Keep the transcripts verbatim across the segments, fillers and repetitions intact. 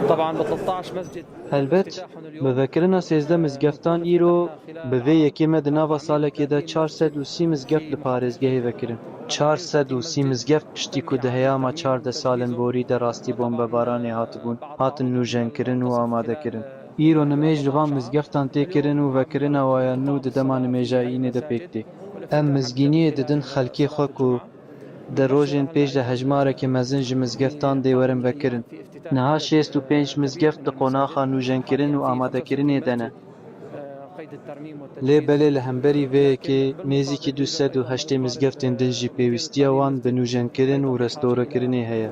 طبعا ب ثلطاش مسجد. Helbet, bi vekirina sêzdeh mizgeftan îro bi vê yekê me di nava salekê de çar sed û sî mizgeft li parêzgehê vekirin. Çar sed û sî mizgeft piştî ku di heyama çardeh salên borî de rastî bombebaranê hatibûn, hatin nûjenkirin û amadekirin. Îro nimêj li van mizgeftan tê kirin û vekirina wa ya nû di dema nimêja înê de pêk tê. Em mizgîniyê didin xelkê xwe ku di rojên pêş de hejmareke mezin ji mizgeftan dê werin vekirin. Niha şêst û pênc mizgeft di qonaxa nûjenkirin û amadekirinê de ne. Lê belê li hemberî vê yekê nêzîkî du sed û heştê mizgeftên din jî pêwîstiya wan bi nûjenkirin û restorekirinê heye.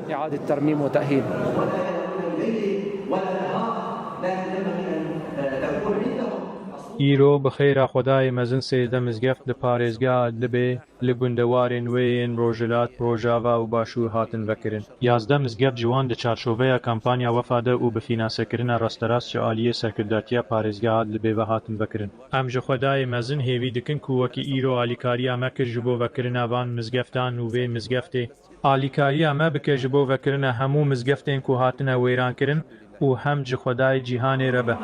Îro bi xêra Xwedayê mezin sêzdeh mizgeft li parêzgeha Idlibê li gundewarên wê yên Rojhilat, Rojava û Başûr hatin vekirin. Yazdeh mizgeft ji wan di çarçoveya kampanya Wefa de û bi fînansekirina rasterast ji aliyê serkirdatiya parêzgeha Idlibê ve hatin vekirin. Em ji Xwedayê mezin hêvî dikin ku wekî îro alîkariya me kir ji bo vekirina van mizgeftan û vê mizgeftê, alîkariya me bike ji bo vekirina hemû mizgeftên ku hatine wêrankirin û hemd ji Xwedayê cîhanê re be.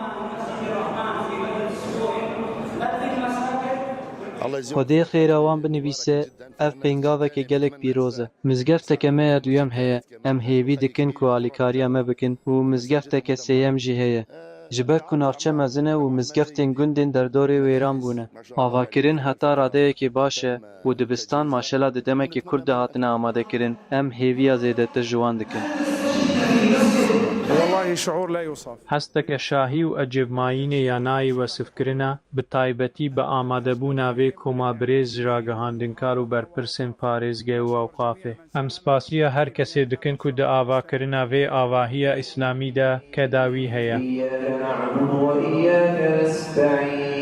Xwedê xêra wan binivîse, ev pêngaveke gelek pîroz e. Mizgefteke me ya duyem heye. Em hêvî dikin ku alîkariya me bikin û mizgefteke sêyem jî heye. Ji ber ku navçe mezin e û mizgeftên gundên derdorê wêran bûne. Avakirin heta radeyekê baş e û dibistan maşela di demekê kurt de hatine amadekirin, em hêviya zêdetir ji wan dikin. والله شعور لا يوصف. Hesteke şahî û ecêbmayînê ya nayê wesifkirina, bi taybetî bi amadebûna vê koma birêz ji ragihandinkar û berpirsên parêzge û ewqafê. Em spasiya her kesê dikin ku di avakirina vê avahiya îslamî de keda wî heye. إياك نعبد وإياك نستعين.